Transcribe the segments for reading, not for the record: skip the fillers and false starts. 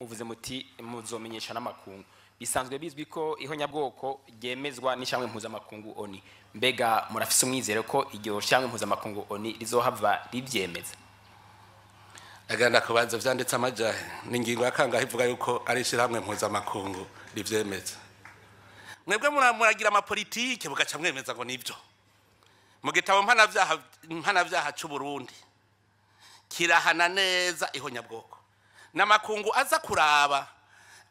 Muvuze muti muzomenyesha n'amakungu. Bisanzwe bizwi ko ihonyabwoko ryemezwa n'ishyirahamwe mpuzamakungu ONU. Mbega murafise umwizero ko iryo shyirahamwe mpuzamakungu ONU rizohava rivyemeza? Aganda kubanza vyanditse amajahe ni ingingo ya kangahe ivuga yuko ari ishyirahamwe mpuzamakungu rivyemeza? Mwebwe muragira amapolitike mugaca mwemeza ngo nivyo. Mu gitabo mpanavyaha c'u Burundi kirahana neza ihonyabwoko n'amakungu aza kuraba.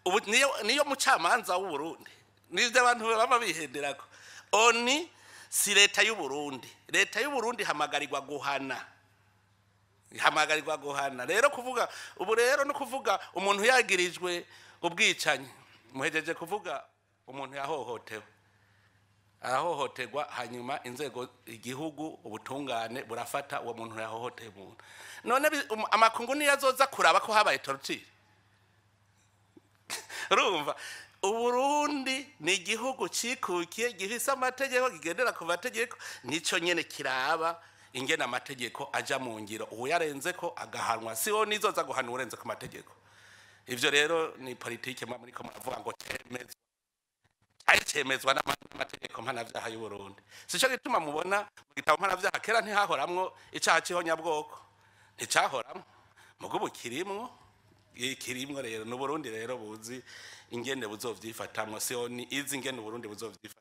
Ubu niyo mucamanza w'u Burundi, nivyo abantu baba bihenderako. ONU si leta y'u Burundi. Leta y'u Burundi ihamagarirwa guhana, ihamagarirwa guhana. Rero kuvuga ubu rero no kuvuga umuntu yagirijwe ubwicanyi, muhejeje kuvuga umuntu yahohotewe, arahohoterwa, hanyuma inzego igihugu ubutungane burafata uwo muntu yahohoteye umuntu. None amakungu niyo azoza kuraba ko habaye torture? Urumva, Uburundi ni igihugu cikukiye, gifise amategeko, kigendera ku mategeko. Nico nyene kiraba ingene amategeko aja mu ngiro, uyarenze ko agahanwa. Si wo nizoza guhana urenze ku mategeko. Ivyo rero ni politike muba muriko muravuga ngo cemezwa, ari cemezwa n'amategeko mpanavyaha y'u Burundi. Sico gituma mubona mu gitabo mpanavyaha kera ntihahoramwo icaha c'ihonyabwoko, nticahoramwo, mugubu kirimwo, kirimwo. Rero n'Uburundi rero buzi ingene buzovyifatamwo, si ni izi ingene Uburundi buzovyifatamwo.